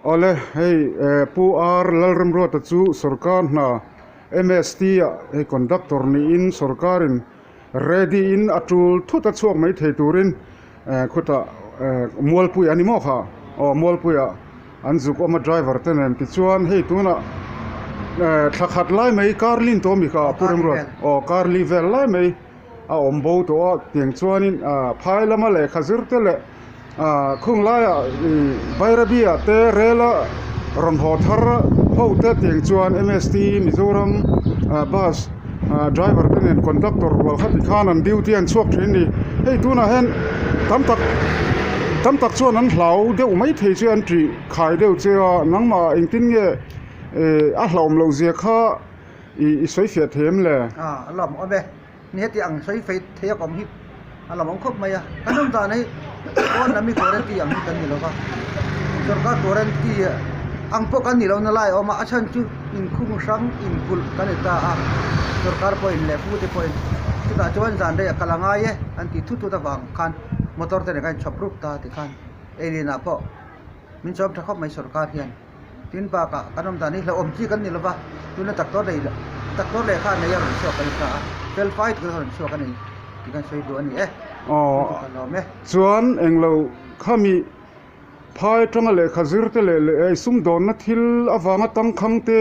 Awle, hei Pu R Lalremruata chu sorkar hna MST ah hei conductor niin sorkarin ready in a tul thut a chhuak mai thei turin khutah Mualpui a ni maw kha? Aw Mualpuiah an zuk awm a driver te nen tichuan hei tunah thla khat lai mai car lin tawh a mi kha Pu Remruat? Aw car li vel lai mai. a awm bo tawh a tiang chuanin ah phai lama lehkha zir te leh ah khung laiah ih Bairabi ah te rel a rawn haw thar ho te tiang chuan M S T Mizoram ah bus ah driver te nen conductor rual kha tikhan an duty an chhuak thin a ni hei tunah hian tam tak tam tak chuan an hlau deuh mai thei che an tih khai deuh che a nangmah engtin nge eh a hlauhawm loh zia kha. I sawi fiah thei em le? A, a lawm awm e. Ni heti ang sawi fei thei a kawm hi a lawm awm khawp mai a. Kan awm dan hi pawn lam hi quarantine ang hi kan ni lo va. Sorkar quarantine ang pawh kan ni lo na lai a awm a, a chhan chu inkhung hrang inkulh kan ni ta a. Sorkar pawhin leh pute pawhin chutah chuan zan rei a kal a ngai e an tih thut thut avang khan motor te nen khan inchhawp rup ta tikhan eilinah pawh min chawm tha khawp mai sorkar hian. Tin bakah kan awm dan hi hlauhawm chi kan ni lova, tuna doctor nei loh doctor lehkha nei a rawn chhuak kan hria a, fel fai tak a rawn chhuak a ni tih kan sawi duh a ni e. Aw Chu ka lawm e. Chuan englo khami phai atanga lehkha zir te leh leh sumdawnna thil avanga tangkhang te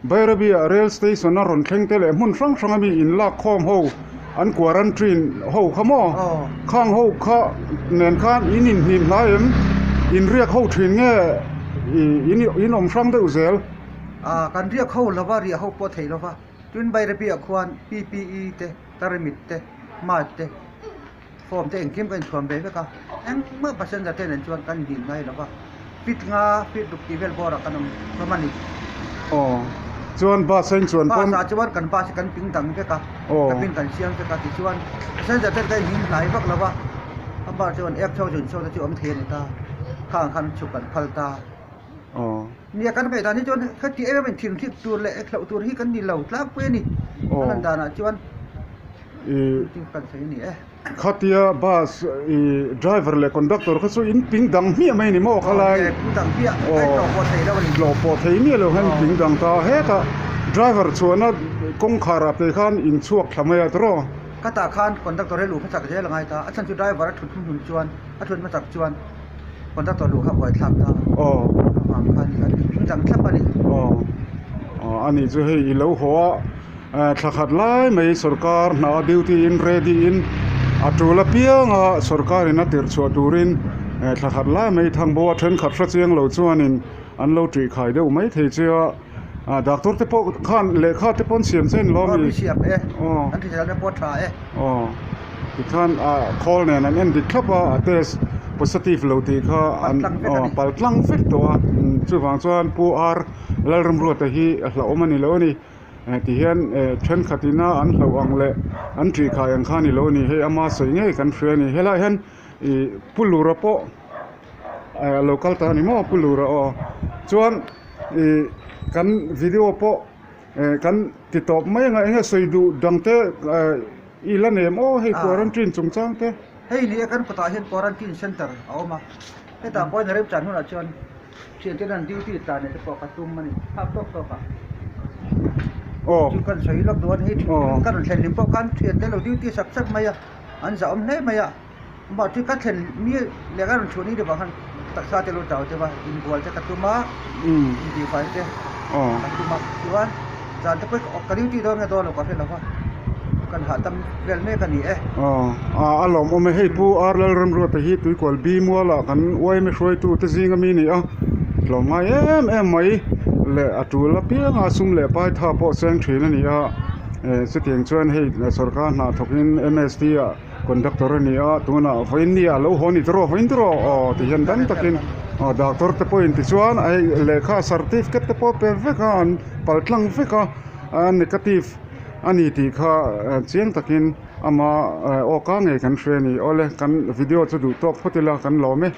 Bairabi-ah rail station a rawn thleng te leh hmun hrang hranga mi inlak khawm ho an quarantine ho kha maw? Khang ho kha nen khan in inhnim hlai em? Inriak ho thin nge in awm hrang deuh zel? Ah, kan riak ho lova, riah ho pawh thei lova. Tin Bairabi-ah khuan PPE te, tarmit te, mask te, form te engkim kan inthuam ve vek a. Engmah passenger te nen chuan kan inhnim ngai lo va, feet nga feet ruk tih vel bawrah kan awm hlawm a ni. Aw, chuan bus a inchuan pawn. Bus ah chuan kan bus hi kan ping dang vek a, cabin kan siam vek a, tichuan passenger ten kan inhnim hnai vak lo va, a bar chuan air chho zun chho te chu awm thei a ni ta, khang khan chhuk kan phal ta. Aw. Nia kan ngaihdan hi chuan heti em em in thinhrik tur leh hlauh tur hi kan ni lo tlangpui a ni, a lan danah chuan. Khatia bus i driver leh conductor kha chu in ping dang hmiah mai ni maw khalai tlawh pawh thei miah lo hian ping dang ta hetah driver chuana kawngkhar ah te khan in chhuak thla mai a tiraw. Khatah khan conductor hi luh hmasak zel a ngai ta a chhan chu driver a thut hnuhnun chuan a thut hmasak chuan conductor luh kha buai thlak ta avang khan kan ping dang thlap a ni. Aw anih chu hei i lo haw a. Thla khat lai mai sorkar hna a duty in ready in a tul apianga sorkar in a tirh chhuah turin thla khat lai mai thangbo a thenkhat hre chiang lo chuanin an lo tih khai deuh mai thei che a doctor te pawh khan lehkha te pawh an siam chen lo ami aw tikhan khawl nen an en dik thlap a a test positive lo tih kha an aw pal tlang vek tawh a chuvang chuan Pu R Lalramruata hi a hlauhawm a ni lo a ni. Ti hian thenkhat ina an hlauh ang leh an tih khai ang kha a ni lo a ni. Hei ama sawi ngei kan hria a ni. Helaiah hian ih Pu Lura pawh a lo kal ta a ni maw Pu Lura aw. Chuan ih kan video pawh kan ti tawp mai anga eng nge sawi duh dang te i la nem aw hei quarantine chungchang te. Hei ni e kan kawtah hian quarantine center a awm a, hetah pawhin remchan hunah chuan Thiante an duty tlan leh te pawh ka tum a ni phak tawk tawk a chu kan sawi lawk duh a ni hei ka rawn thlen hlim pawh khan thiante lo duty sak sak mai a an zah awm hle mai a amah chu ka thlen mi leh ka rawn chhuah ni deuh ah khan taksa te lo chau deuh a inbual te ka tum a intihfai te ka tum a chuan zan te pawh ka duty dawn nge dawn lo ka hre lo va kan hahdam vel mek a ni e. A lawmawm e, hei Pu R Lalramruata hi Tuikual B mualah kan yma hruaitute zinga mi ni a, tlawm ngai em em mai leh a tul apianga sum leh pai tha pawh cheng thin a ni a, chutiang chuan hei sorkar hna thawkin MST ah conductor a ni a, tunah vawiin ni ah lo haw ni tawh vawiin tawh aw ti hian dam takin doctor te pawhin tichuan hei lehkha certificate te pawh pe vek a an paltlang vek a negative a ni tih kha chiang takin ama aw ka ngei kan hria a ni. Awle kan video chu duh tawk phawt ila kan lawm e.